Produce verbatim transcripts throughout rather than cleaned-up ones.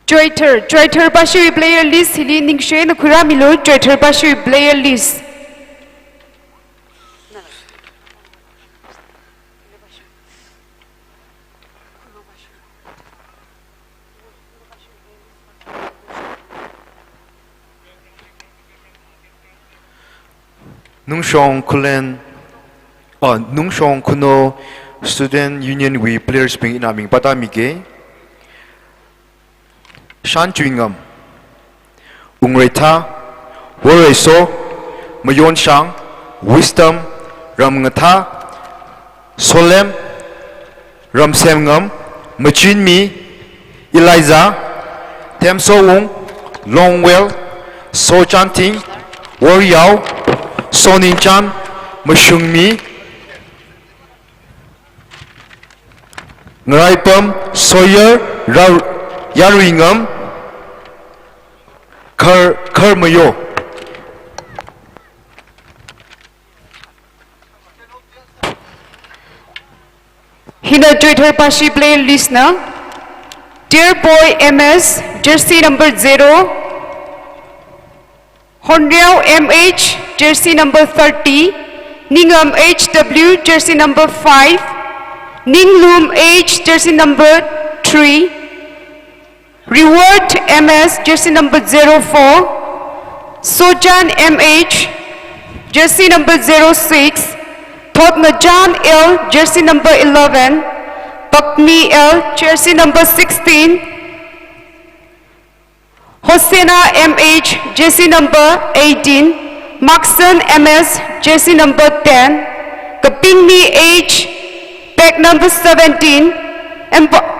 Choithar, Choithar Pashui player list hili ningshena khuirāmilu, Choithar Pashui player list. Nungshong Khullen, oh, Nungshong Khunou Student Union wui players bing ina ming pātāmige. Shanchuingam, Ungreitha, Woreiso, Mayonshang, Wisdom, Ramngatha, Solem, Ramsemngam, Machinmi, Elijah, Themsoung, Longwell, Sochanthing, Woryao, Soningchan, Mashungmi, Ngaraipam, Sawyer, Ra-, Yaruingam, Khar-, Kharmayo. Hina Choithar Pashui player list na. Dear Boy M S, jersey number zero. Honriao M H, jersey number thirty. Ningam H W, jersey number five. Ninglum H, jersey number three. Reward M S, jersey number zero four. Sojan M H, jersey number zero six. Thotnachan L, jersey number eleven. Pakmi L, jersey number sixteen. Hosena M H, jersey number eighteen. Maxon M S, jersey number ten. Kapingmi H, tag number seventeen. Ambo-,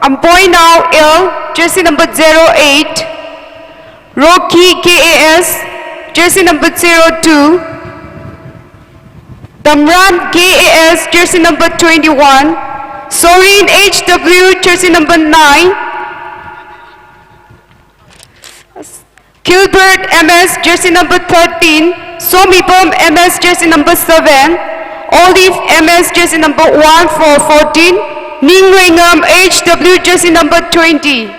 Amboinao L, jersey number zero eight. Rocky K A S, jersey number zero two. Tamran K A S, jersey number twenty-one. Sorin H W, jersey number nine. Gilbert M S, jersey number thirteen. Somibam M S, jersey number seven. Olive M S, jersey number one four fourteen. Ningreingam H W, jersey number twenty.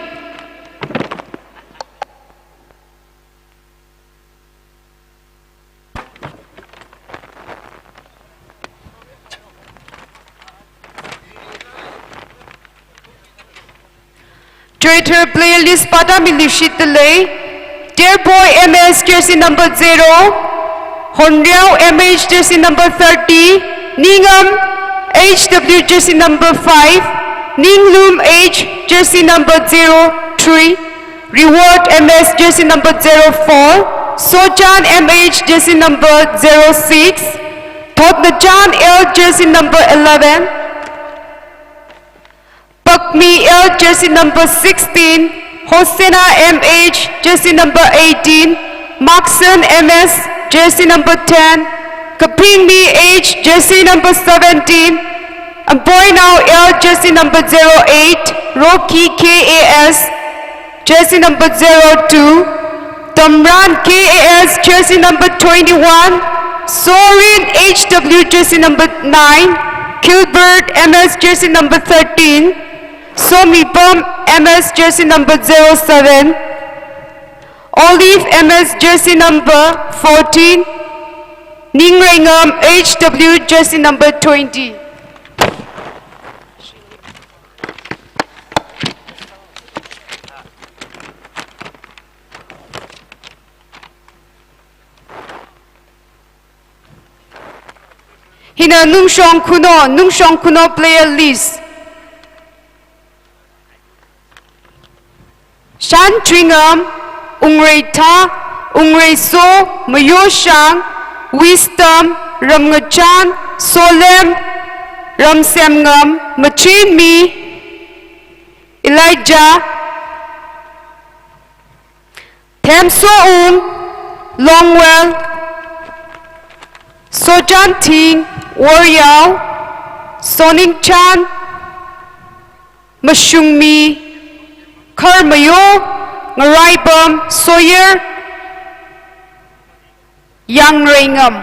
Choithar player list pātāmilu shitda lei. Dear Boy M S, jersey number zero. Honriao M H, jersey number thirty. Ningam H W, jersey number five. Ninglum H, jersey number zero three. Reward M S, jersey number zero four. Sojan M H, jersey number zero six. Thotnachan L, jersey number eleven. Pakmi L, jersey number sixteen. Hosena M H, jersey number eighteen. Maxon M S, jersey number ten. Kapingmi H, jersey number seventeen. Amboinao L, jersey number zero eight. Rocky K A S, jersey number zero two. Tamran K A S, jersey number twenty-one. Sorin H W, jersey number nine. Gilbert M S, jersey number thirteen. Somibam M S, jersey number zero seven. Olive M S, jersey number fourteen. Ningreingam H W, jersey number twenty. Hina Nungshong Khunou, Nungshong Khunou player list. Shanchuingam, Ungreitha, Ungreiso, Mayoshang, Wisdom, Ramngachan, Solem, Ramsemngam, Machinmi, Elijah, Themsoung, Longwell, Sochanthing, Woryao, Soningchan, Mashungmi, Kharmayo, Ngaraibam, Sawyer, Yangreingam.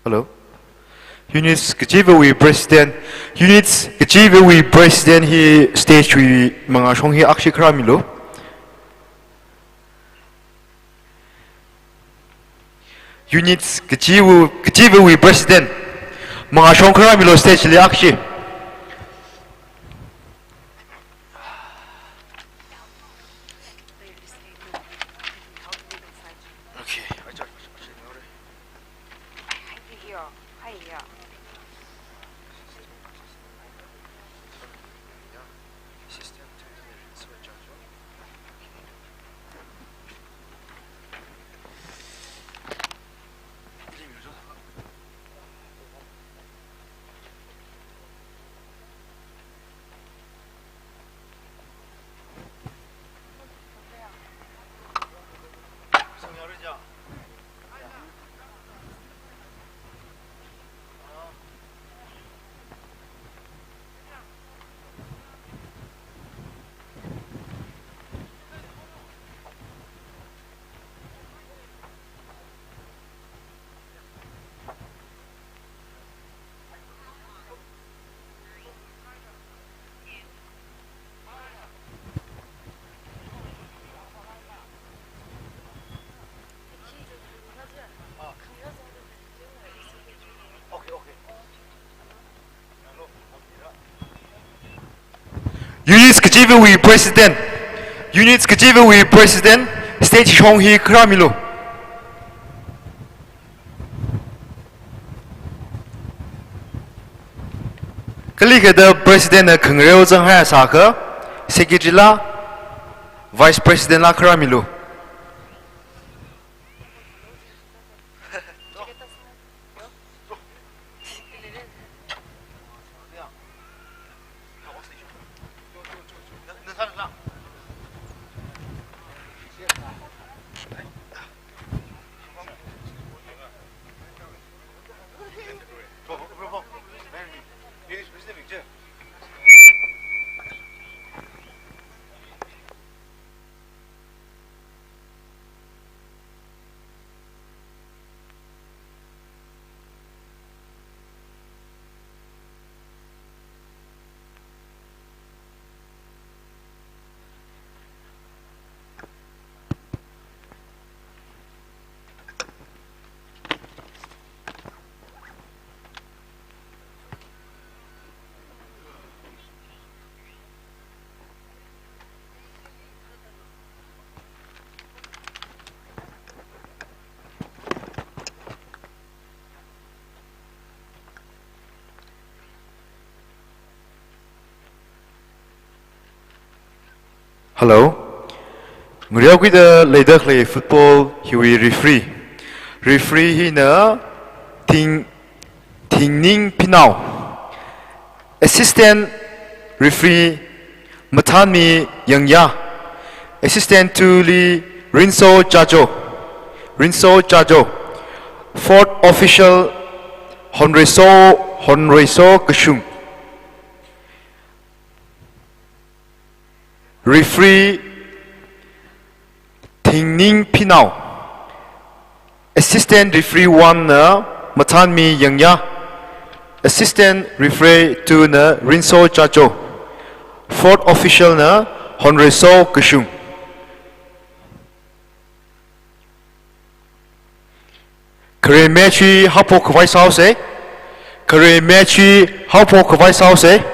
Hello. Units kachivawui president, units kachivawui president hi stage wui mangāshong hi akshi kharāmilu. Units kachiva, kachivawui president mangāshong kharāmilu stage li akshi. Okay. Units kachivawui president, units kachivawui president, stage shong hi kharāmilu. Kali kada president na khangareo zanghai sākha, secretary la, vice president la kharāmilu. Hello. Ngareokhuida leida khalei football hiwui referee. Referee hina Thing, Thingning Phinao. Assistant referee Mathanmi Yangya. Assistant two li Rinso Chajo. Rinso Chajo. Fourth official Honreiso, Honreiso Kashung. Referee Thingning Phinao. Assistant referee one na Mathanmi Yangya. Assistant referee two na Rinso Chajo. Fourth official na Honreiso Kashung. Khare match hi haophok khavai sāhaosa. Khare match hi haophok khavai sāhaosa.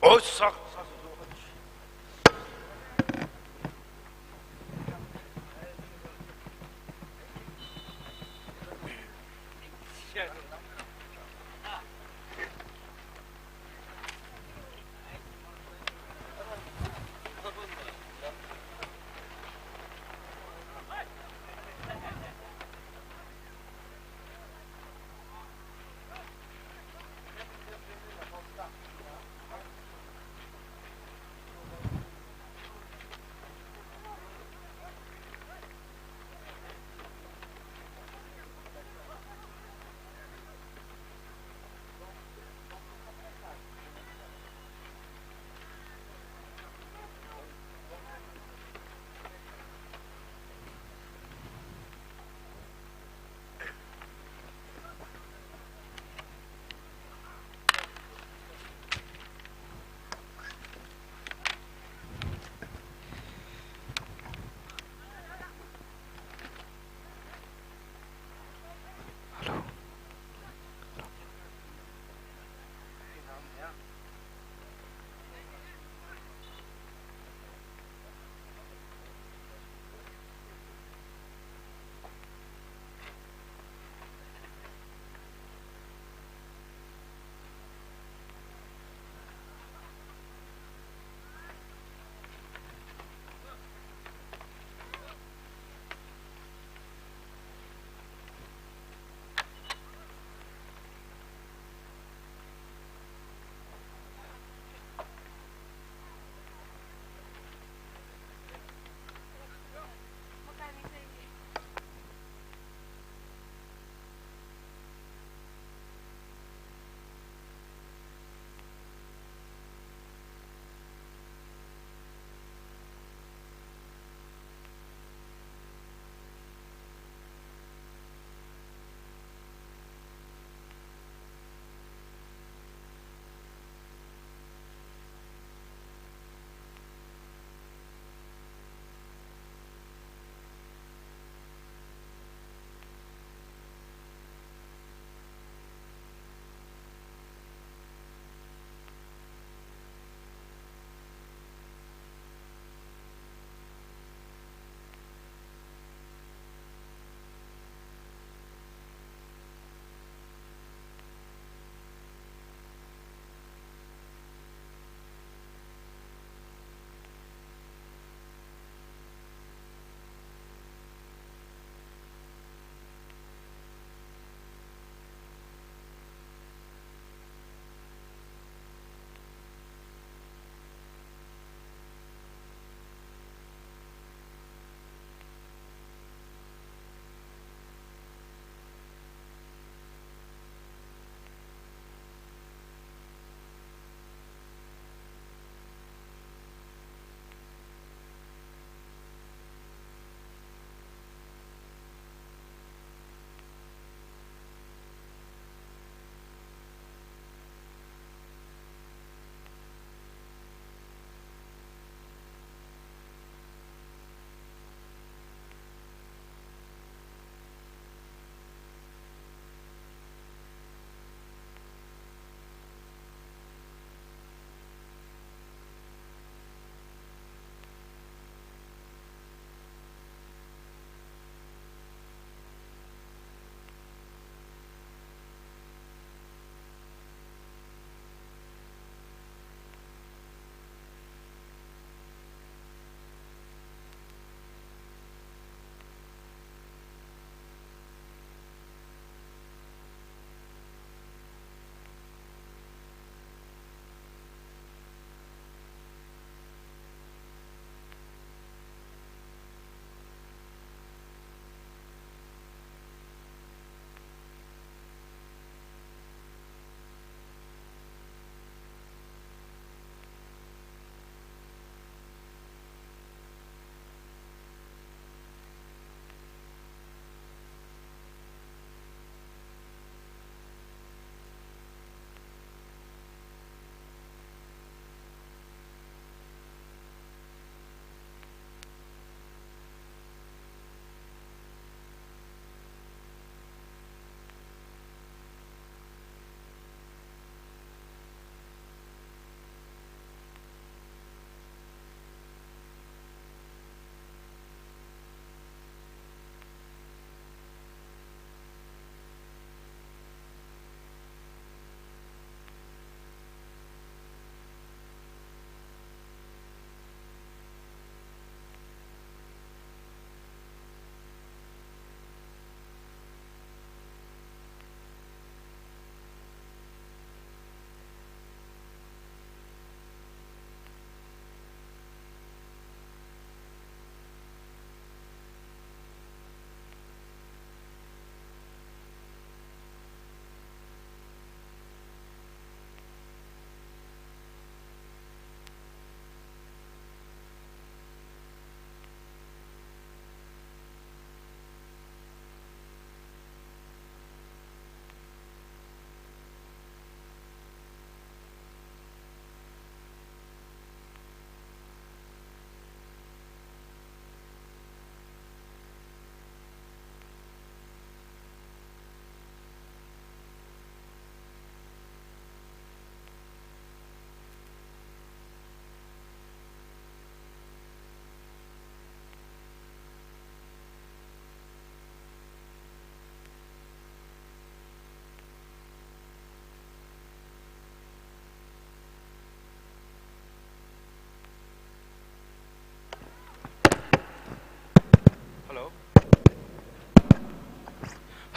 Osak.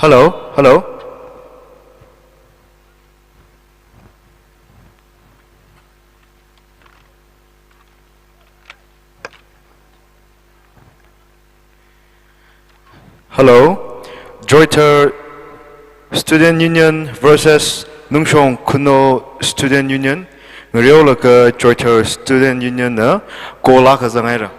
Hello, hello. Hello, Joythar Student Union versus Nungshong Khunou Student Union. Ngareolaga Joythar Student Union na goal akha zanghaira.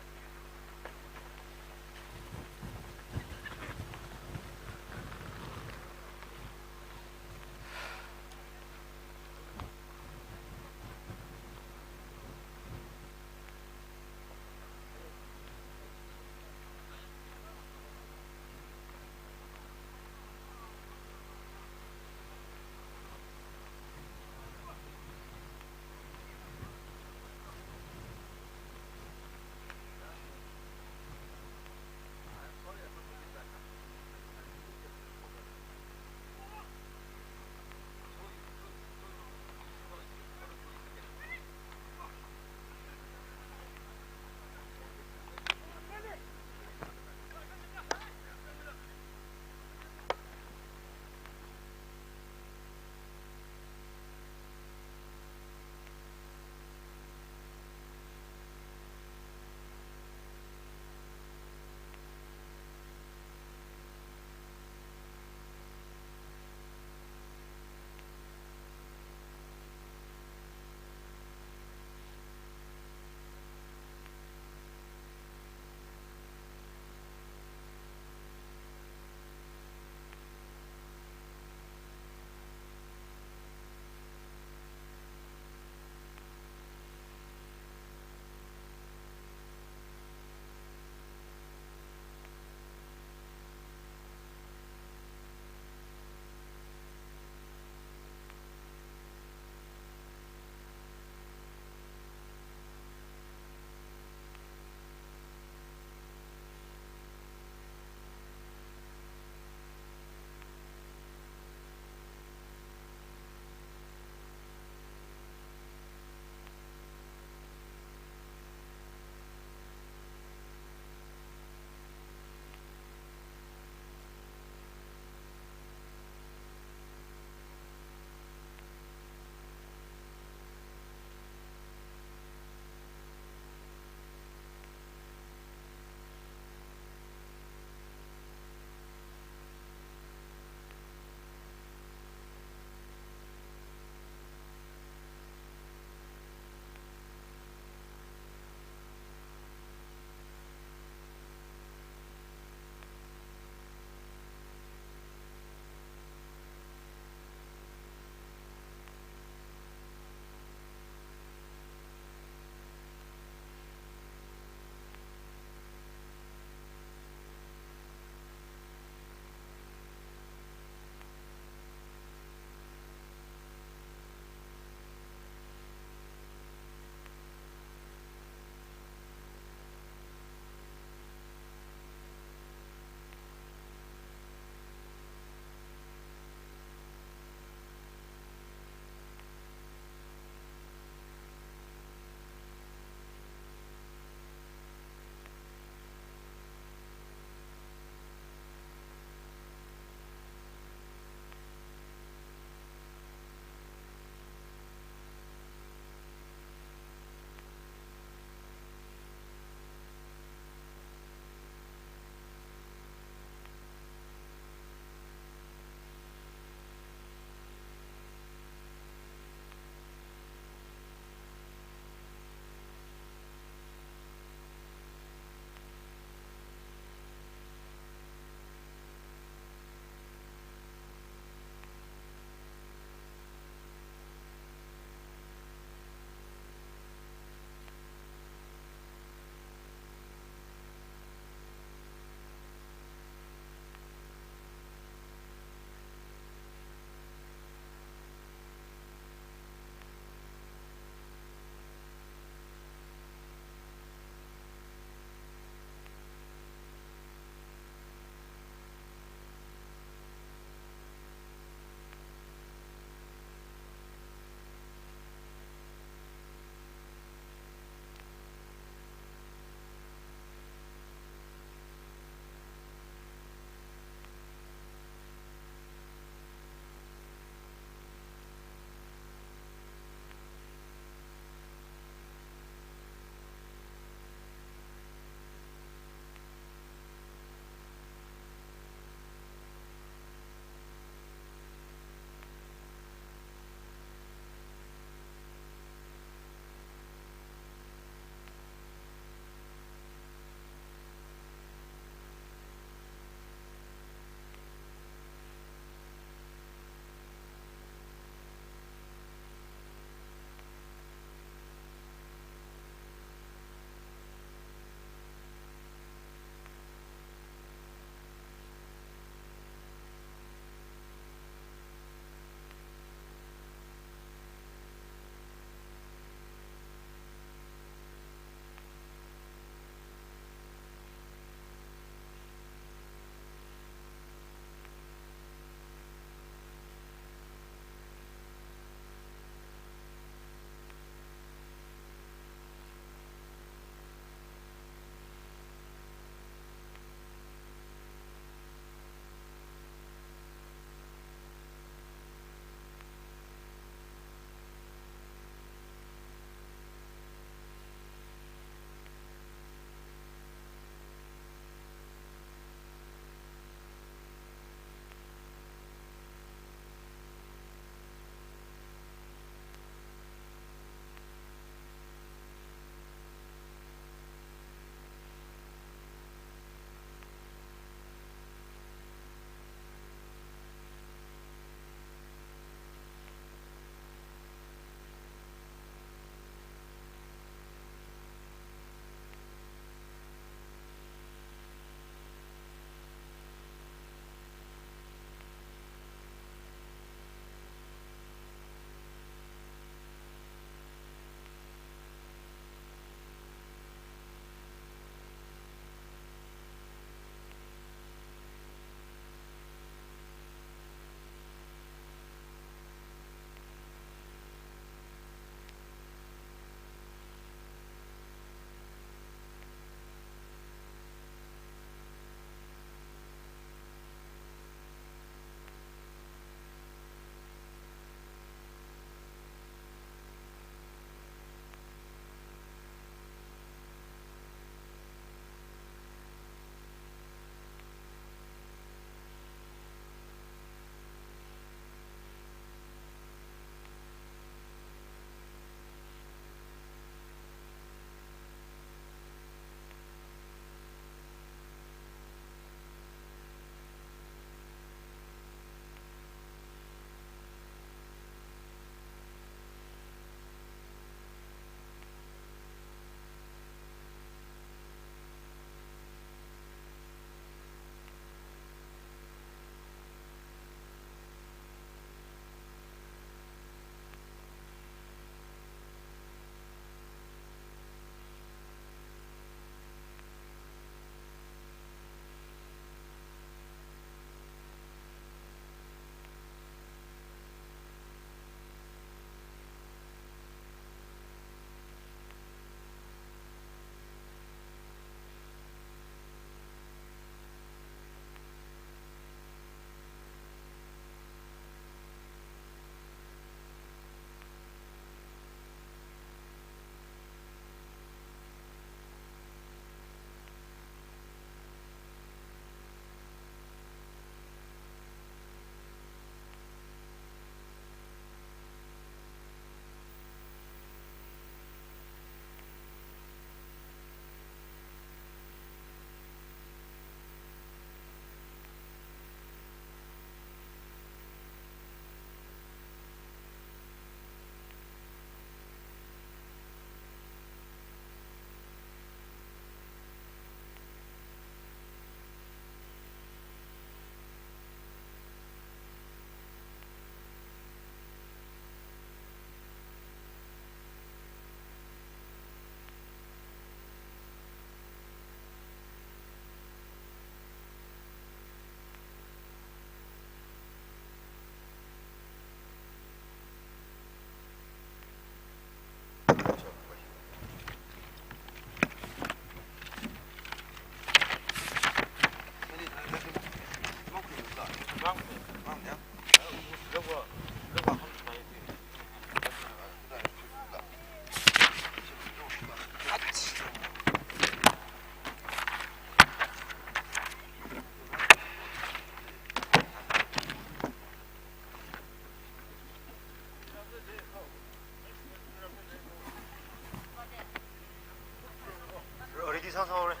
Already sound already.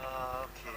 Ah, okay.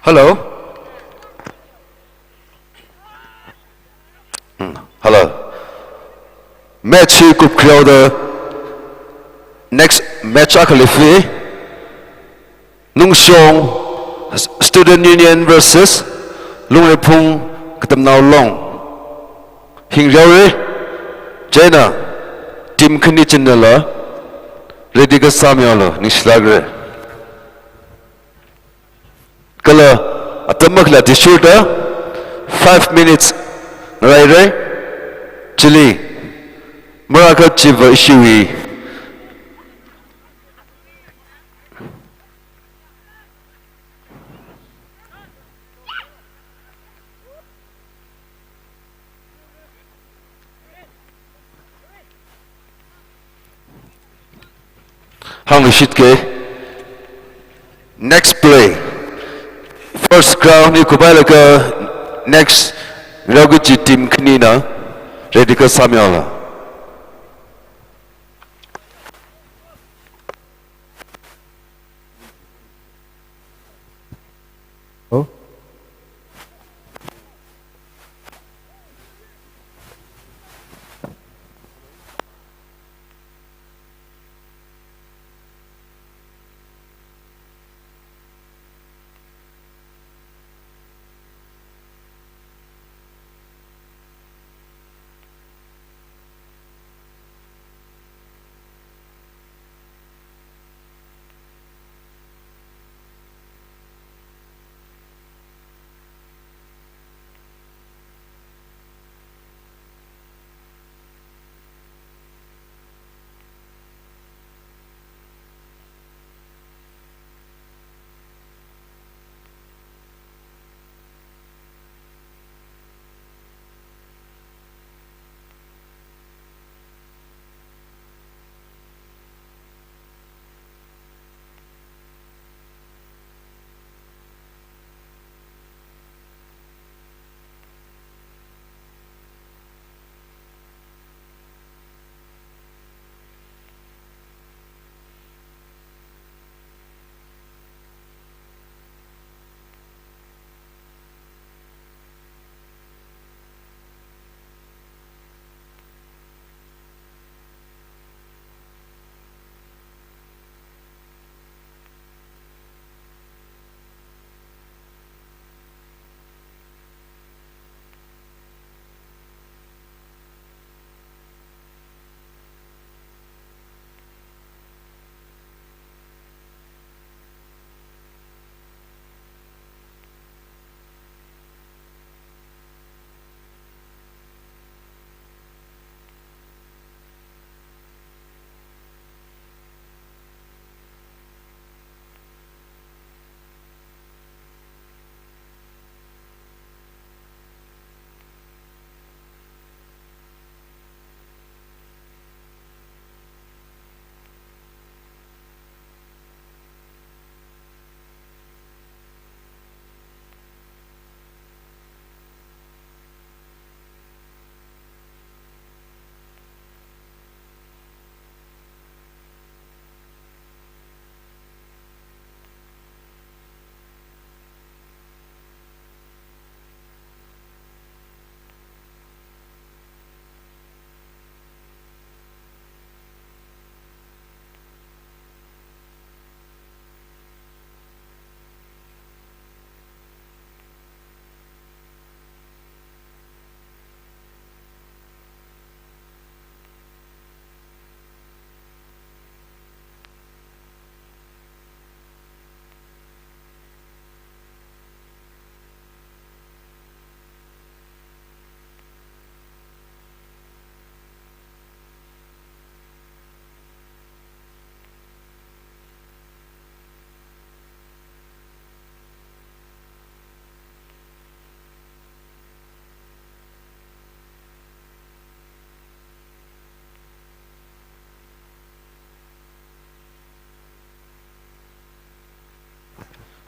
Hello. Hmm, hello. Match hi kupkhuihaoda next match akha leifai. Nungshong Student Union versus Lungleiphung Katamnao Long. Hingriaore, chieina team khani chinala ready kasāmihaolu, ningshilākre. Kala atam makhalei athishurda five minutes ngaraire, chili marākha chiva ishiwui. Hāngluishitke. Next play. First ground hi kuphailaga next round kaji team khanina ready kasāmihaolu. Oh.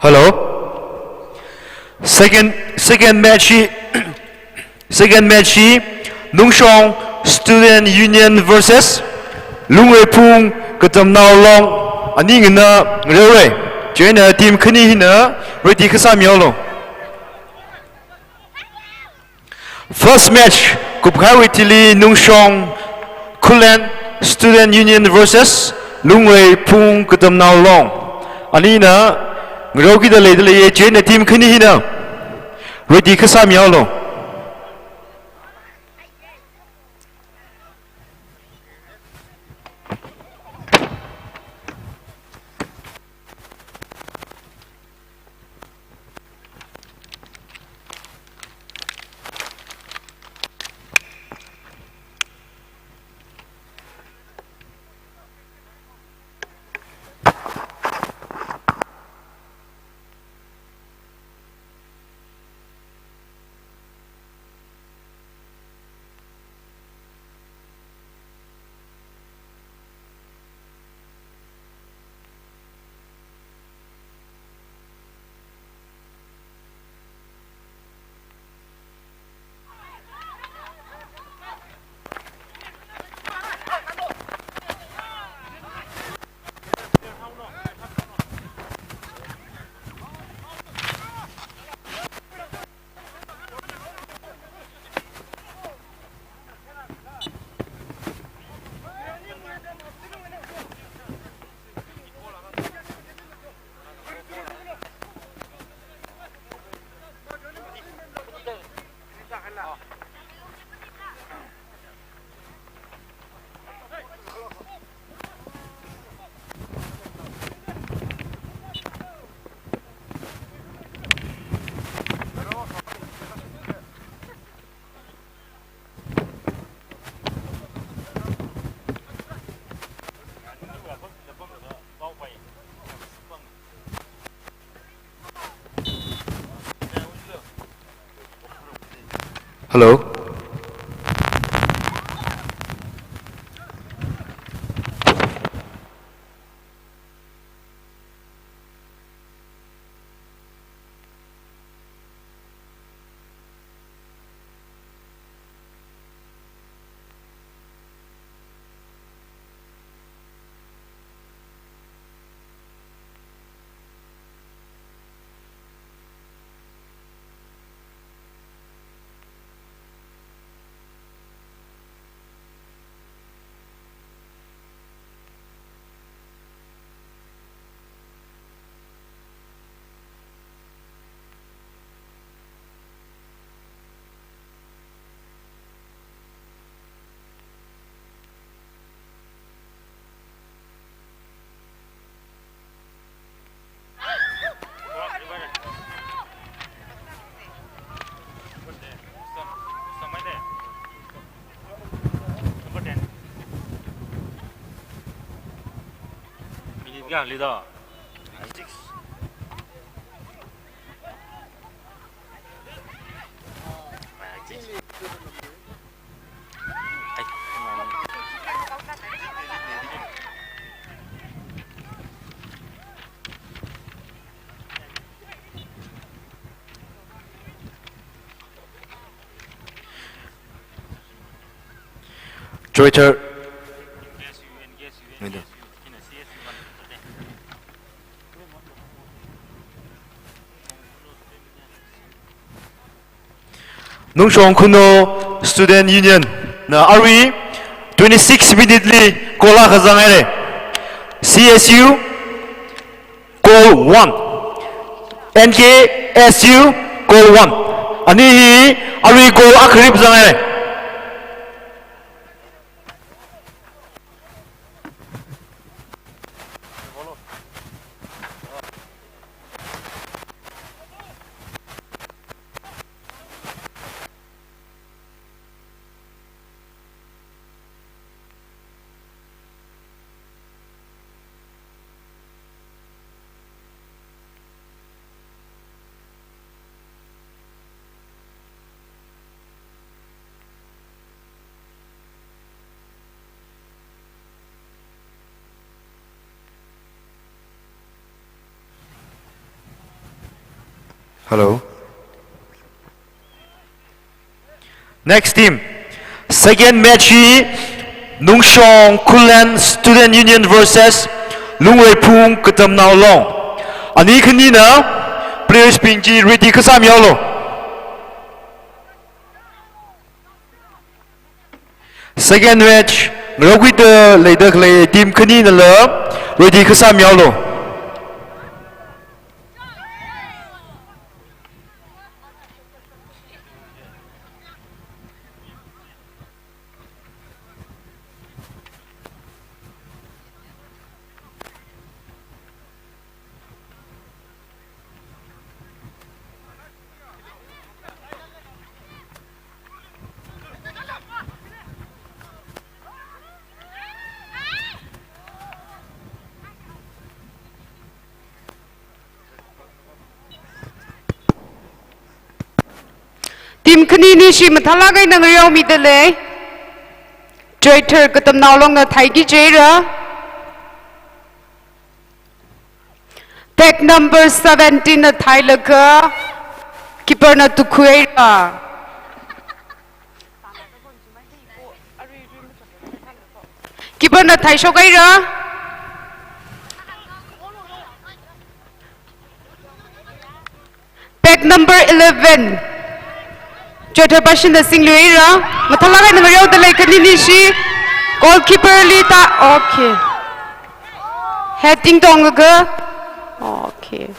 Hello. Second, second match hi, second match hi Nungshong Student Union versus Lungweiphung Katamnao Long. Ani ngana ngareo re. Chieina team khani hina ready kasā mihaolu. First match, kupkhaiwui thili Nungshong Khullen Student Union versus Lungweiphung Katamnao Long. Anina ngareokida leida leiye, chieina team khani hina ready kasā mihaolu. Hello. Minute kayā leida? Joiter. Nungshong Khunou Student Union na arui twenty-six minute li goal akha zanghaire. C S U goal one. N K S U goal one. Ani hi arui goal akha rip zanghaire. Hello. Next team. Second match hi Nungshong Khullen Student Union versus Lungreiphung Katamnao Long. Ani khanina players bing chi ready kasā mihaolu. Second match, ngarokhuida leida khalei team khaninala ready kasā mihaolu. Team khaninishi mathālāk eina ngareomida lei. Choithar Katamnao Longna thai ki chira. Tag number seventeen na thailaga, keeper na tukhuira. Keeper na thaishok haira. Tag number eleven. Choithar Pashinna singluira. Mathālāk eina ngareoda lei khaninishi. Goalkeeper li ta. Okay. Heading tonglaga. Okay.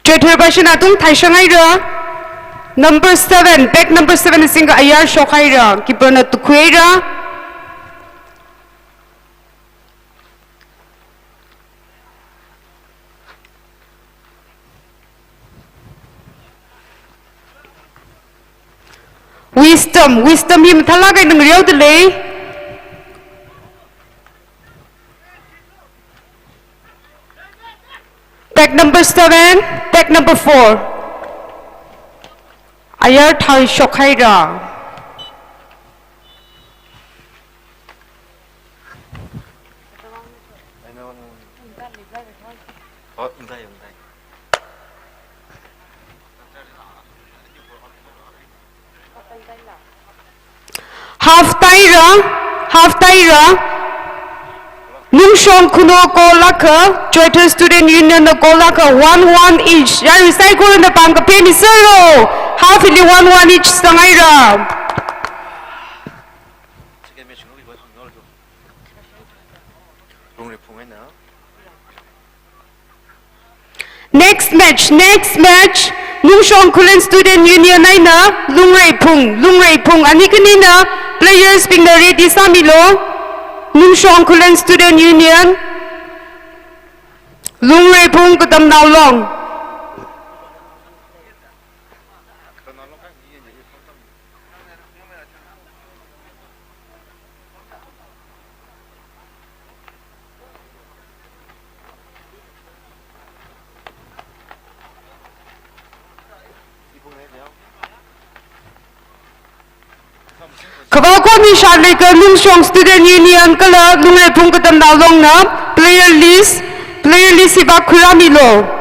Choithar Pashinna tung thaishang haira. Number seven, back number seven singga ayar shok haira. Keeper na tukhuira. Wisdom, Wisdom hi mathālāk eina ngareoda lei. Tag number seven, tag number four. Ayar thaishok haira. Half taira, half taira. Nungshong Khunou goal akha, Choithar Student Union na goal akha, one one each. Yarui saikorana pāng kaphā miserro. Half li one one each sāngaira. Next match, next match, Nungshong Khullen Student Union eina Lungreiphung, Lungreiphung, ani khanina players bingna ready sāmilu, Nungshong Khullen Student Union, Lungreiphung Katamnao Long. Kavao kho mi shālei ka Nungshong Student Union kala Lungreiphung Katamnao Longna player list, player list hiva khuirāmilu.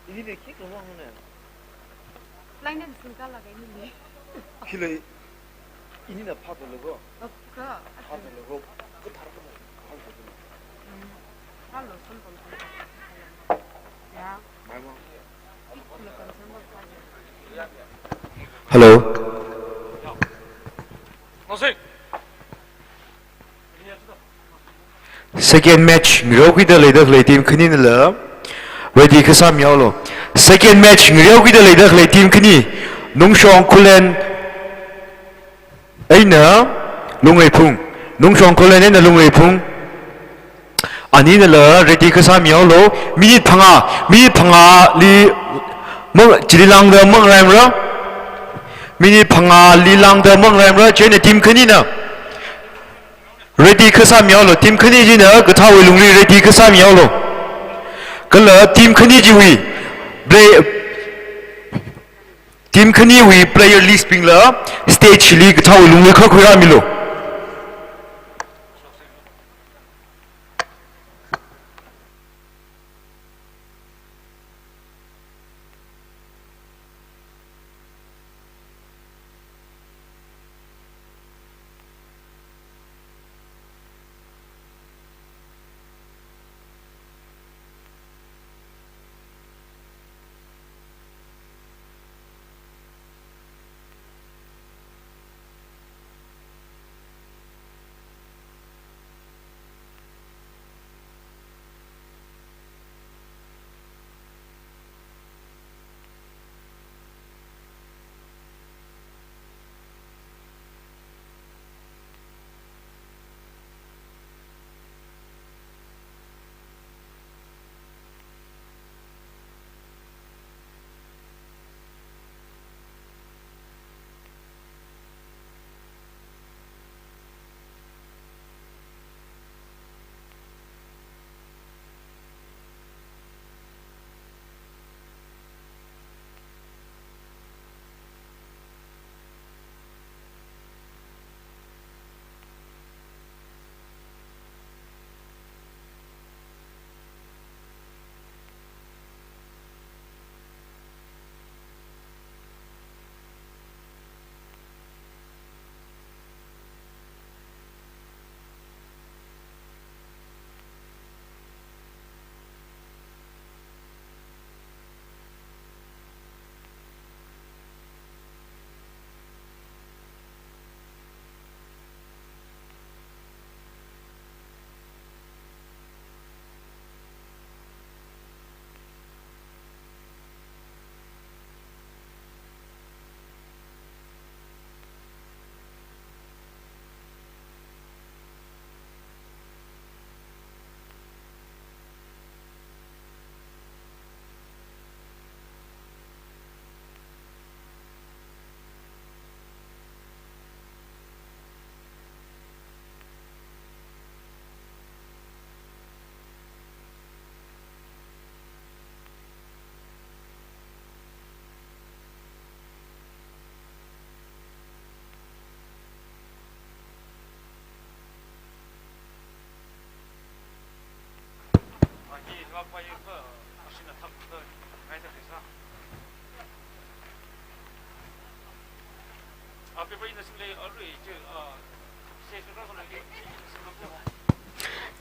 Ini ne kik lo wang ne. Line dan singkala ka ini ne. Kile ini na phat lo ko. Ka. Phat lo ko. Ko thar ko. Phat lo ko. Hmm. Phat lo sun kon. Ya. Mai mo. Hello. Second match, ngaraokhuida leida khalei team khaninala ready kasā mihaolu. Second match, ngaraokhuida leida khalei team khani, Nungshong Khullen eina Lungreiphung. Nungshong Khullen eina Lungreiphung. Aninala ready kasā mihaolu. Minute phangā, minute phangāli mang, chili lāngda mangraimara. Minute phangāli lāngda mangraimara. Chieina team khanina ready kasā mihaolu. Team khani china kathāwui lungli ready kasā mihaolu. Kala team khani chiwui play, team khaniwui player list bingla stage li kathāwui lungli kha khuirāmilu.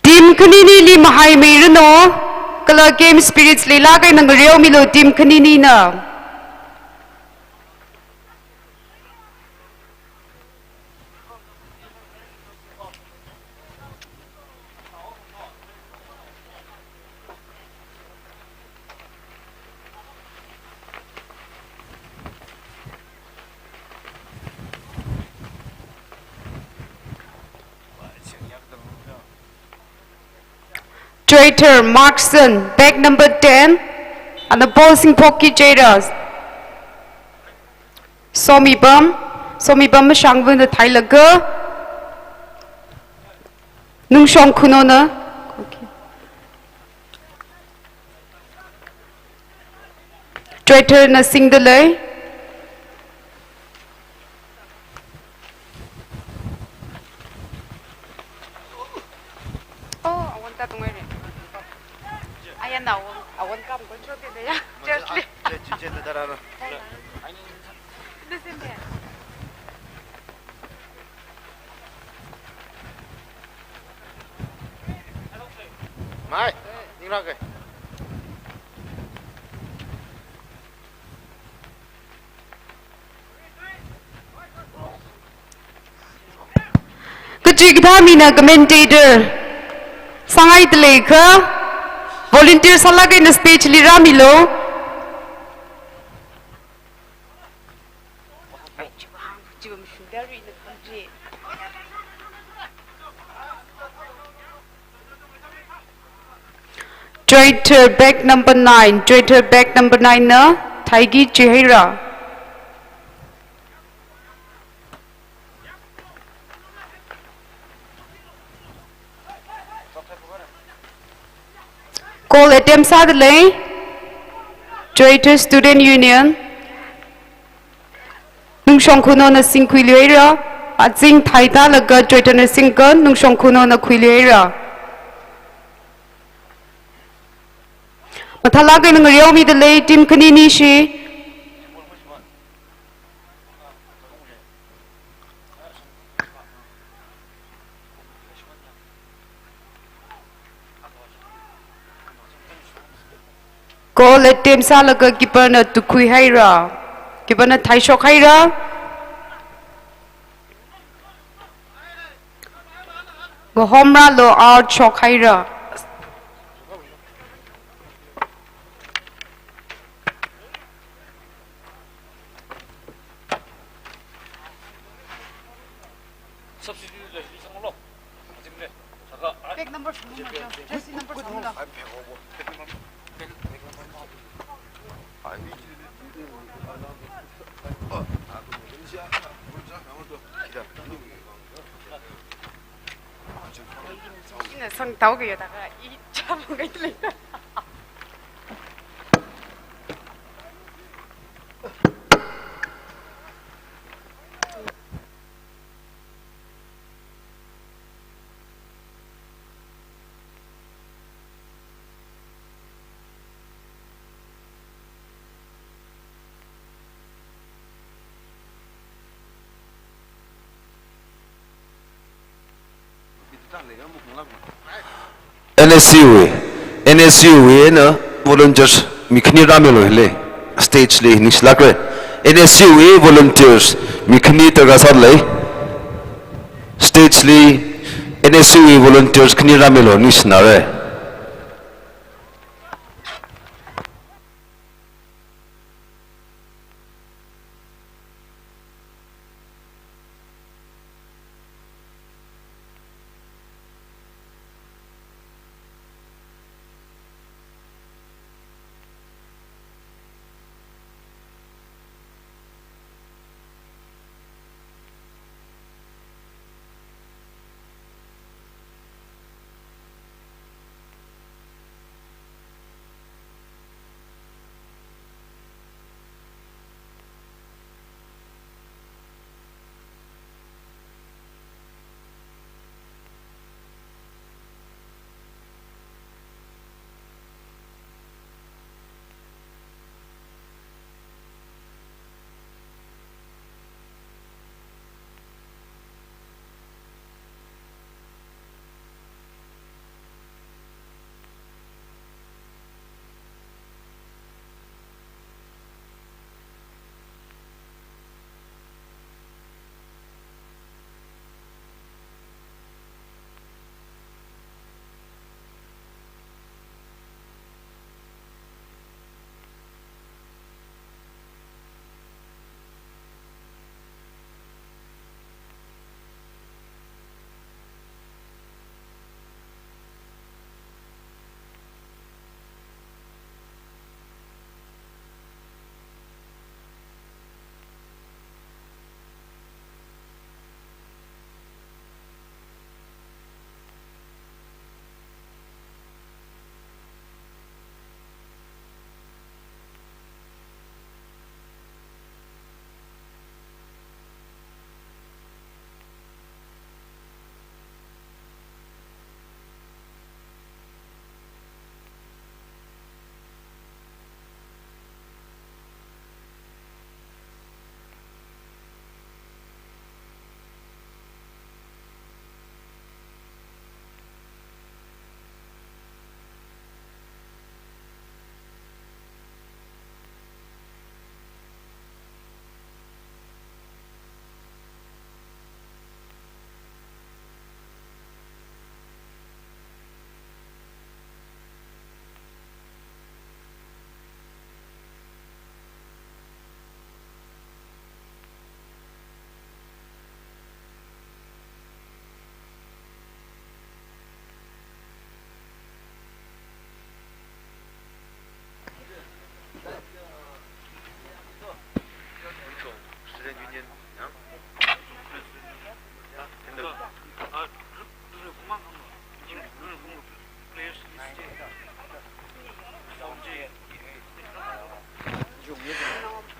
Team khaninili mahaimeiranu, kala game spirits leilāk eina ngareomilu team khaninina. Traitor Markson, bag number ten, ana ball singphokki Jairas. Somipam, Somipam Mashangvana thailaga, Nungshong Khuno na. Okay. Traitor na singdalei. Oh, awan ta tungai re. Aya na awan, awan kam control de ya. Just li. Listen there. Mai, ningra ke. Kachi kathā mina commentator sāngaidalei kha, volunteer sālāk eina stage li rāmilu. Traitor bag number nine, traitor bag number nine na thaiki chihaira. Goal attempt sādalei, Traitor Student Union. Nungshong Khuno na singkhuiluira, azing thaitālaga Traitor na singkon, Nungshong Khuno na khuiluira. Mathālāk eina ngareomidalei team khanini shi. Goal attempt sālaga keeper na tukhuihaira. Keeper na thaishokhaira. Ngahomrālu, out shokhaira. Substitute le, li sanglo. Azing le. Saka, ah. Bag number sanglo, jersey number sanglo. Ina sangtao kaya taka, i cham ngai le. N S C U wui, N S C U wui eina volunteers mi khani rāmilu hili, stage li ningshilākra. N S C U wui volunteers mi khani darkar sālei, stage li N S C U wui volunteers khani rāmilu, ningshinara.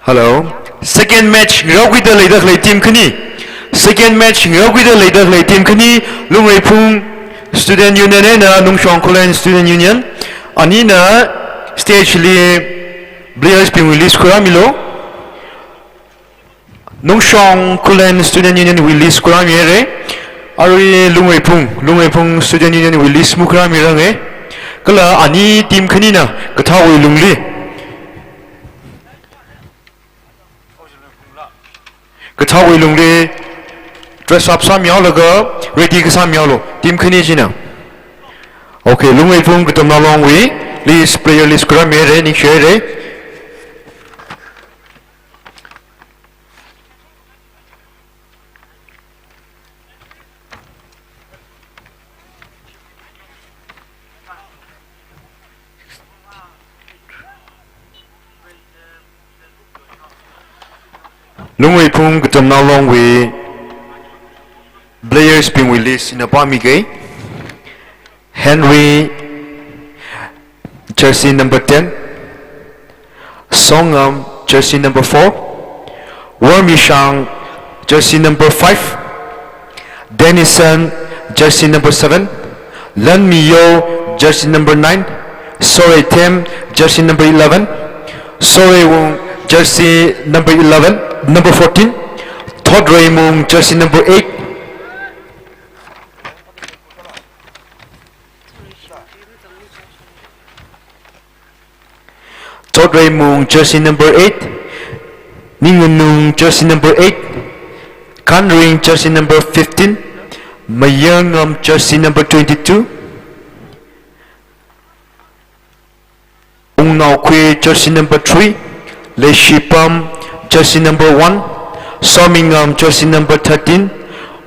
Hello. Second match ngareokhuida leida khalei team khani. Second match ngareokhuida leida khalei team khani, Lungreiphung Student Union eina Nungshong Khullen Student Union. Anina stage li players bingwui list khuirāmilu. Nungshong Khullen Student Union wui list khuirāmihaira. Arui Lungreiphung, Lungreiphung Student Union wui list makhuirāmiranga. Kala ani team khanina kathāwui lungli, kathāwui lungli dress up sāmihaolaga ready kasāmihaolu, team khani china. Okay, Lungreiphung Katamnao Long wui list, player list khuirāmihaira, ningshihaira. Lungreiphung Katamnao Long wui players bingwui list ina pāmiga. Henry, jersey number ten. Songam, jersey number four. Wormishang, jersey number five. Denison, jersey number seven. Lanmiyo, jersey number nine. Soreithem, jersey number eleven. Soreiwung, jersey number eleven, number fourteen. Thotreimung, jersey number eight. Thotreimung, jersey number eight. Ninganung, jersey number eight. Khanring, jersey number fifteen. Mayarngam, jersey number twenty-two. Wungnaokhui, jersey number three. Leishipam, jersey number one. Somingam, jersey number thirteen.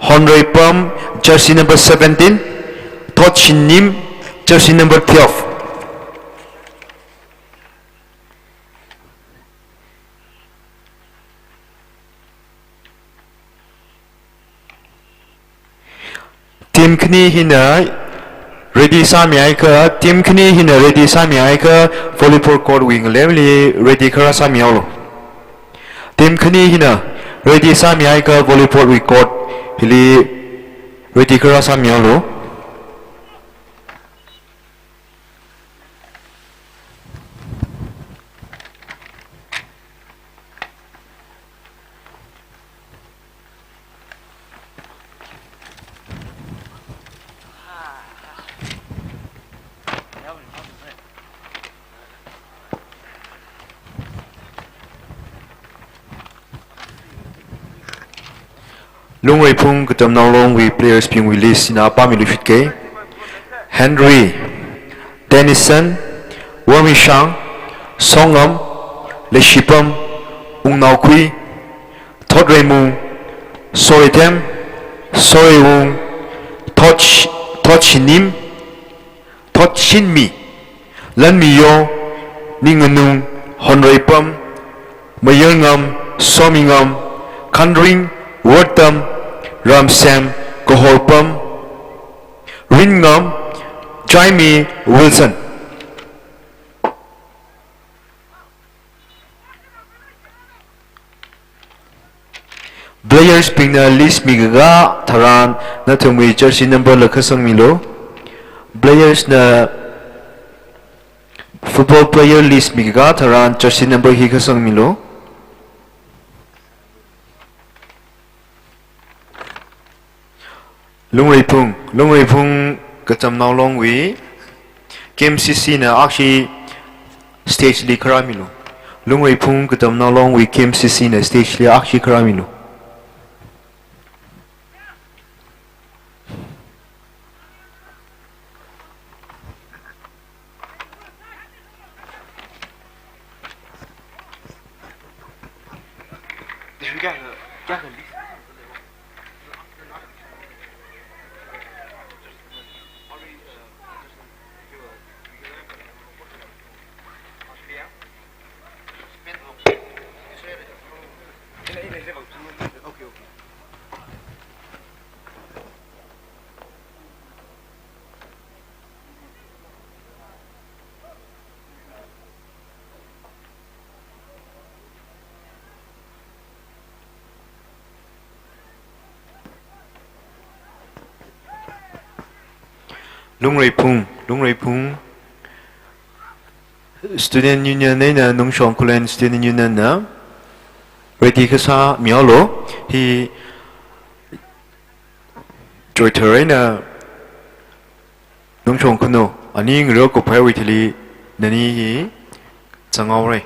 Honreipam, jersey number seventeen. Thotshinim, jersey number twelve. Team khani hina ready sāmiakha, team khani hina ready sāmiakha, volleyball court wui ngalemli ready kharā sāmihaolu. Team khani hina ready sāmiakha, volleyball wui court hili ready kharā sāmihaolu. Lungreiphung Katamnao Long wui players bingwui list ina pāmilu shitke. Henry, Denison, Wormishang, Songam, Leishipam, Wungnaokhui, Thotreimung, Soreithem, Soreiwung, Thotsh-, Thotshinim, Thotshinmi, Lanmiyo, Ninganung, Honreipam, Mayarngam, Somingam, Khanring, Wortam, Ramsem, Kahorpam, Ringam, Jaime, Wilson. Players bingna list mikakā tharan nathumwui jersey number la khasangmilu. Players na football player list mikakā tharan jersey number hi khasangmilu. Lungreiphung, Lungreiphung Katamnao Long wui K M C C na akshi stage li kharāmilu. Lungreiphung Katamnao Long wui K M C C na stage li akshi kharāmilu. Lungreiphung, Lungreiphung Student Union eina Nungshong Khullen Student Union na ready kasā mihaolu, hi Choithar eina Nungshong Khunu, ani ngareo kuphaiwui thili nani hi zanghaora.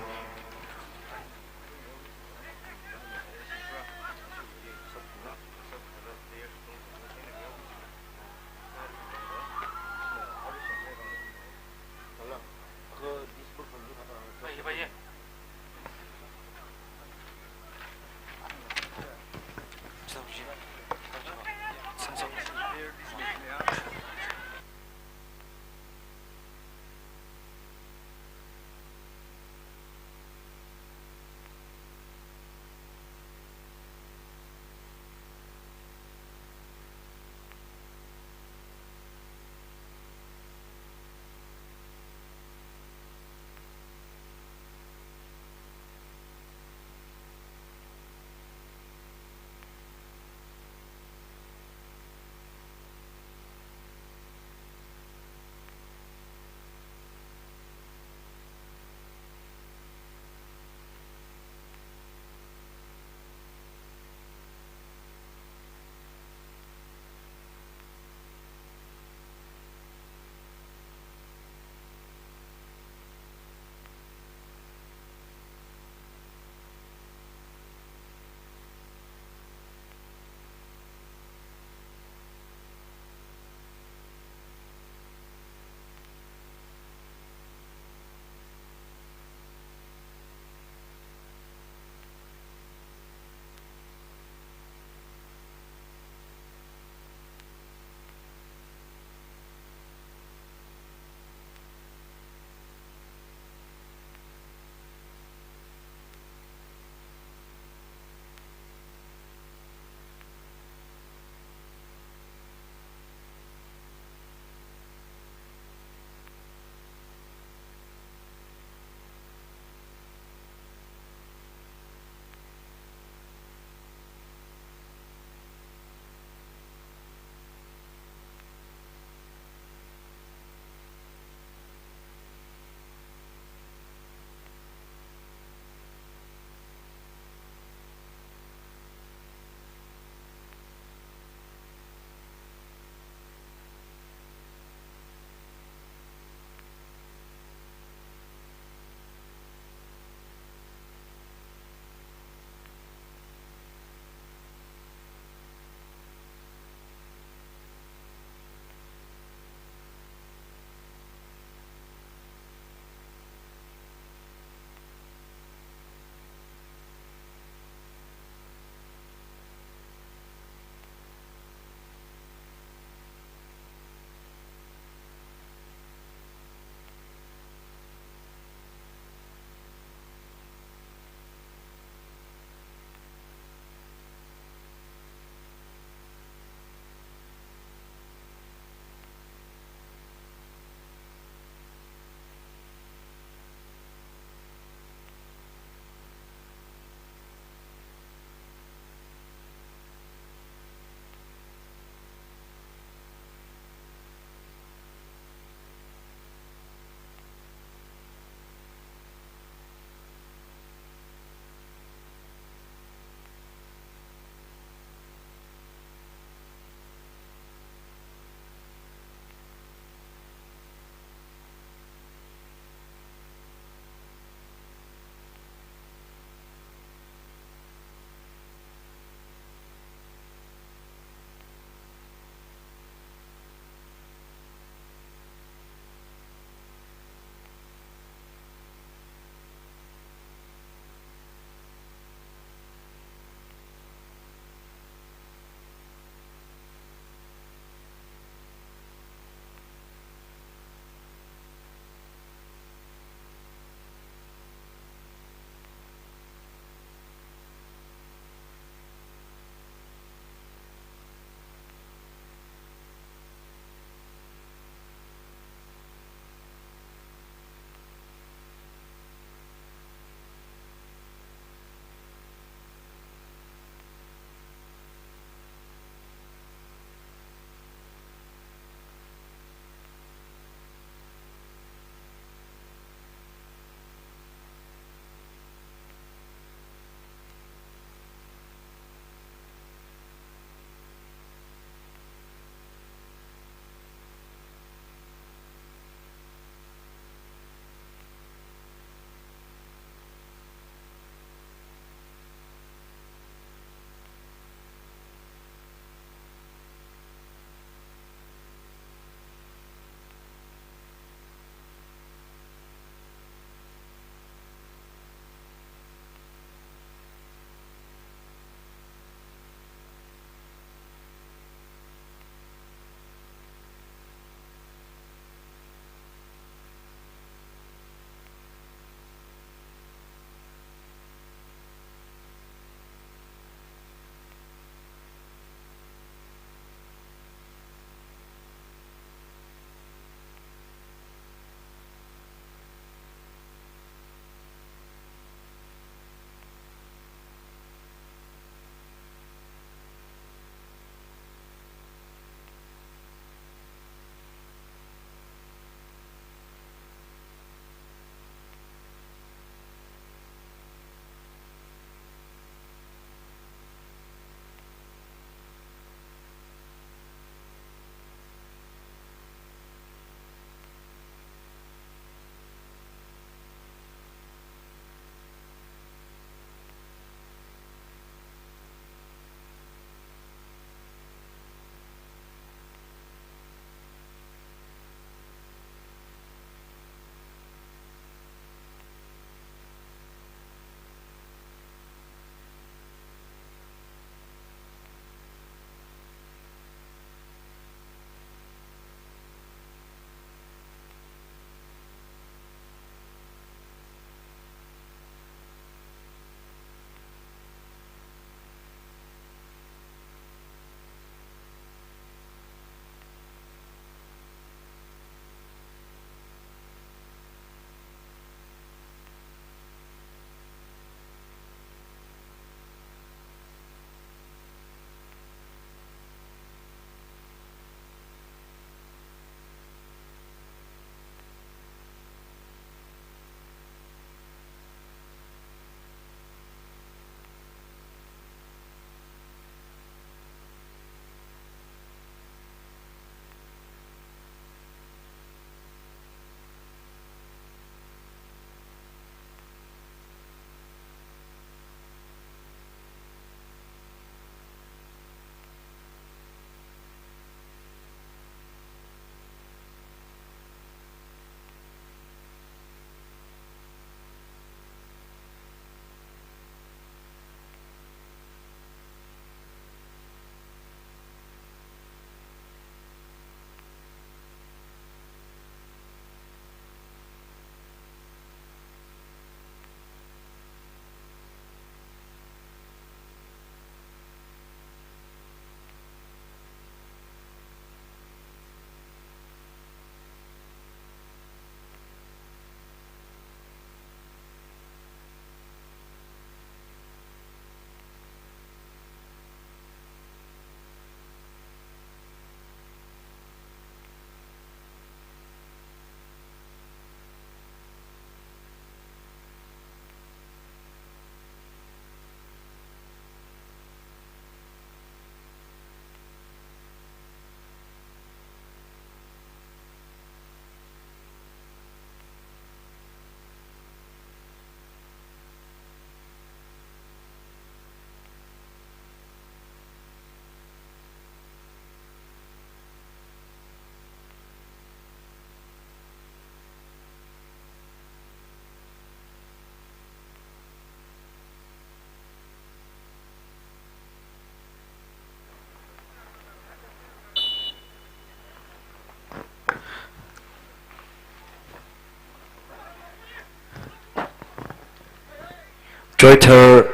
Choithar,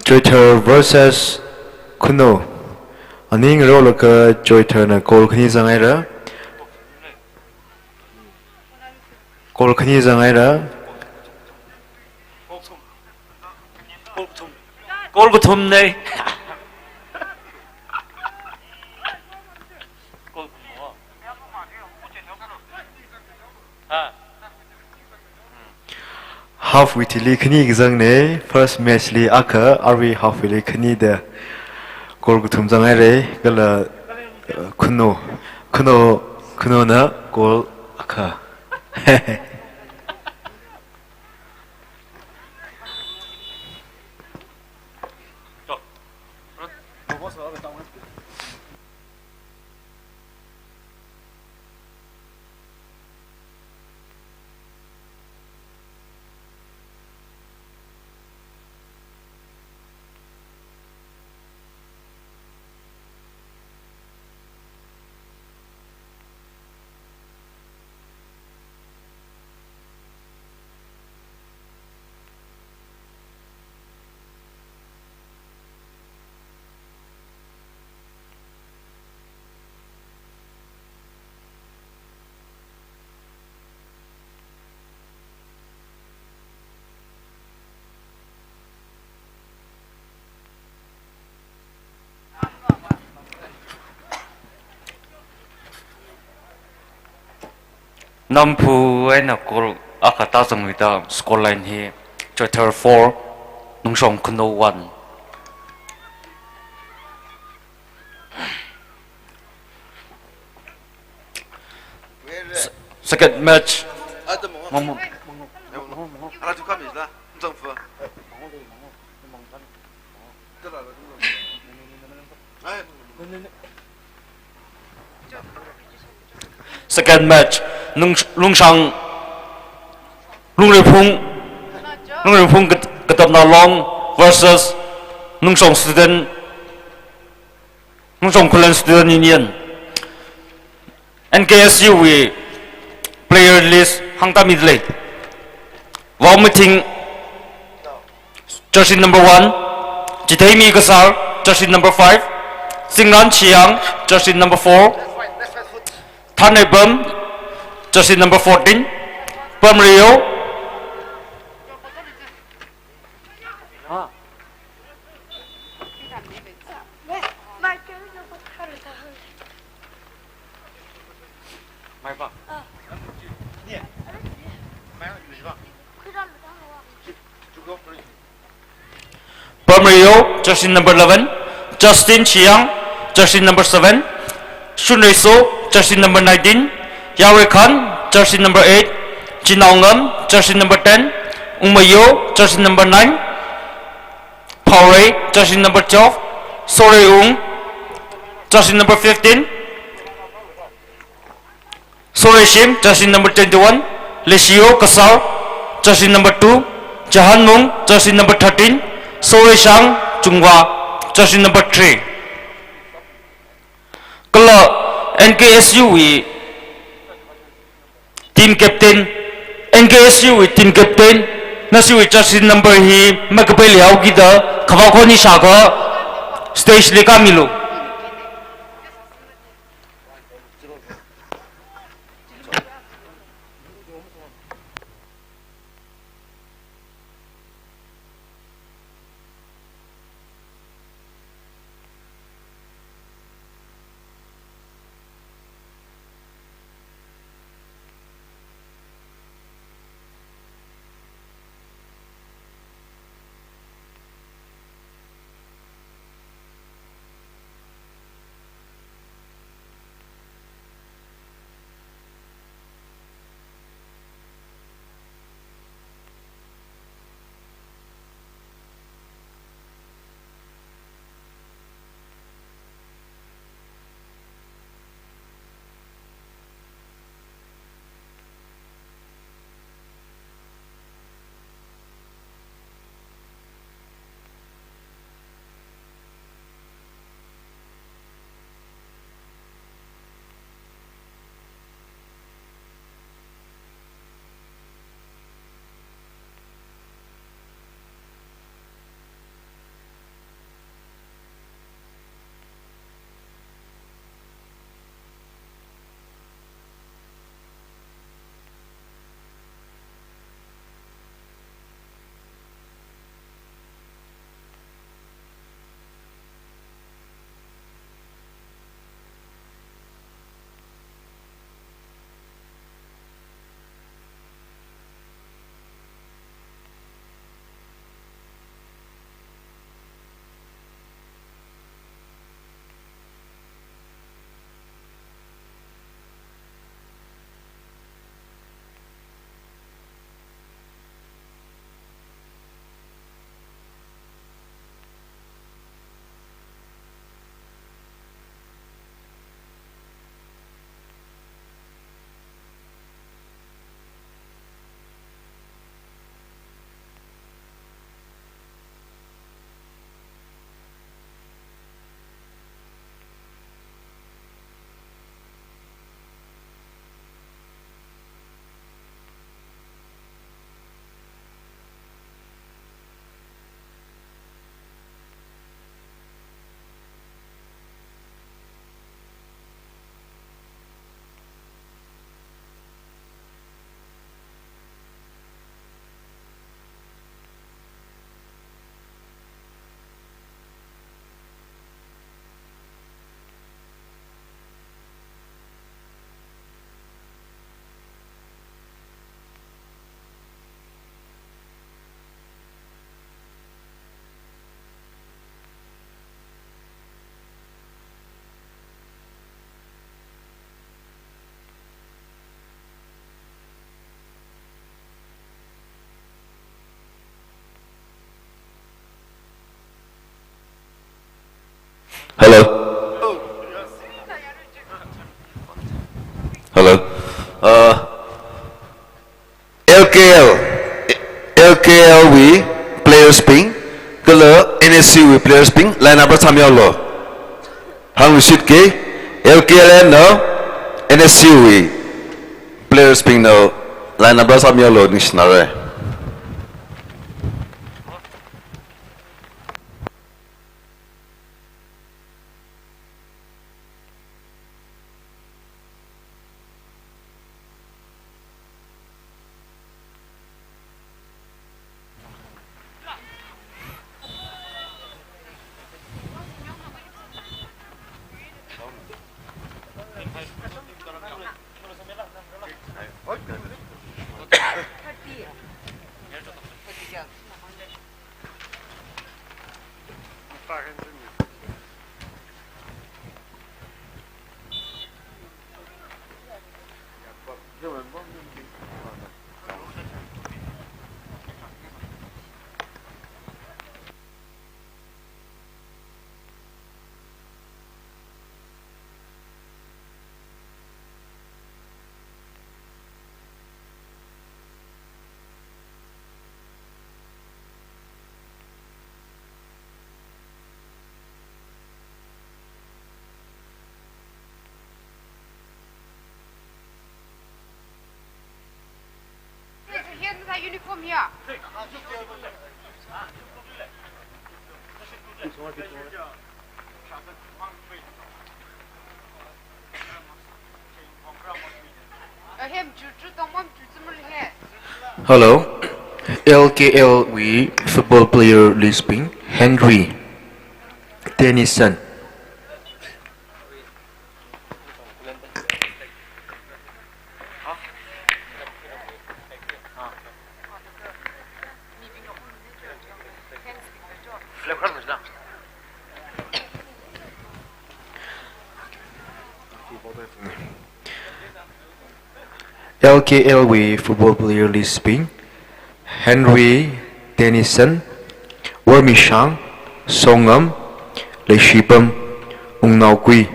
Choithar versus Khunou. Aning rolaga Choitharna goal khani zanghaira. Goal khani zanghaira. Goal kathum. Goal kathum nei. Goal kathum. Ha. Half wui thili khani kazang nei, first match li akha, arui half wui li khani da. Goal kathum zanghaira, kala, uh, Khunou, Khunou, Khounouna goal akha. Namphu eina goal akha tāzangluida scoreline hi Choithar four, Nungshong Khunou one. S-, second match. Mangmang. Second match, Nung-, Lungshang, Lungreiphung, Lungreiphung Kat-, Katapna Long versus Nungshong Student, Nungshong Khullen Student Union. N K S U wui player list hāngtāmida lei. Vaomathing, jersey number one, Chitheimi Kasar, jersey number five, Singran Chiyang, jersey number four, Thaneibam, jersey number fourteen, Pamrio. Pamrio, jersey number eleven, Justin Chiyang, jersey number seven, Shunreiso, jersey number nineteen, Yarekhan, jersey number eight, Chinaongam, jersey number ten, Ungmayo, jersey number nine, Phaorei, jersey number twelve, Soreiung, jersey number fifteen, Soreishim, jersey number twenty-one, Leishiyo Kasar, jersey number two, Jahanmung, jersey number thirteen, Soreishang Chungwa, jersey number three. Kala N K S U wui team captain, N K S U wui team captain, nashi wui jersey number hi makapai leihaokida, khavā khon hi shākha stage li kāmilu. Hello. Hello. Uh, L K L, L K L wui players bing, kala N S C wui players bing, line up sāmihaolu. Hāngluishitki, L K L eina N S C wui players bingna line up sāmihaolu, ningshinare. Uniform here. Hello. L K L wui football player list bing: Henry, Tennyson. L K L wui football player list bing: Henry, Tennyson, Wormishang, Songam, Leishipam, Wungnaokui,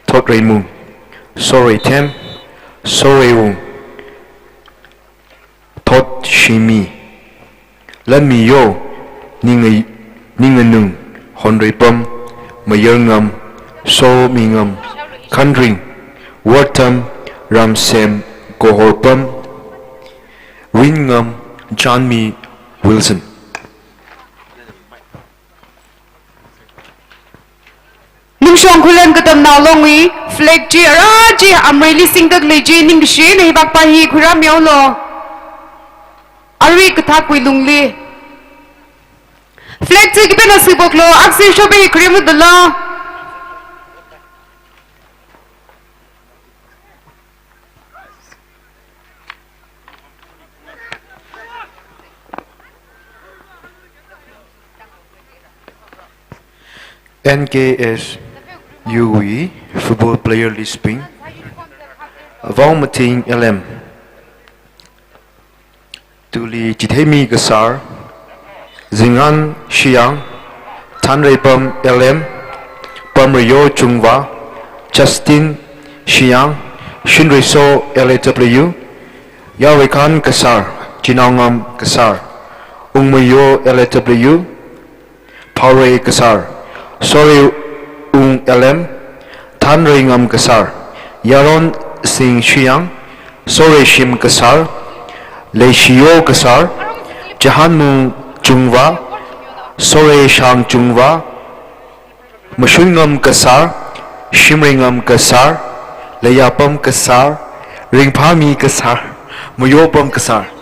Thotreimung, Soreithem, Soreiwung, Thotshimi, Lanmiyo, Ninga-, Ninganung, Honreipam, Mayarngam, Somingam, Khanring, Wortham, Ramsem, Kohorpam, Ringam, Janmi, Wilson. Ningshong Khullen Katamnao Longwui flag chi ara chi amreili singda khalei chi ningkashi eina hipākpa hi khuirāmihaolu. Arui kathakwui lungli. Flag chi khipāna sipoklu, aksi shopee khuirāmidala. N K S U wui football player list bing: Vaomathing L M, Tuli Chitheimi Kasar, Zingan Shiyang, Thanreipam L M, Pamreyo Chungva, Justin Shiyang, Shinreiso L A W, Yarekhan Kasar, Chinaongam Kasar, Wungmayo L A W, Phaorei Kasar, Soreiwung L M, Thanreingam Kasar, Yaron Singh Shiyang, Soreishim Kasar, Leishiyo Kasar, Chahanmung Chungva, Soreishang Chungva, Mashungam Kasar, Shimreingam Kasar, Leiyapam Kasar, Ringphami Kasar, Mayopam Kasar.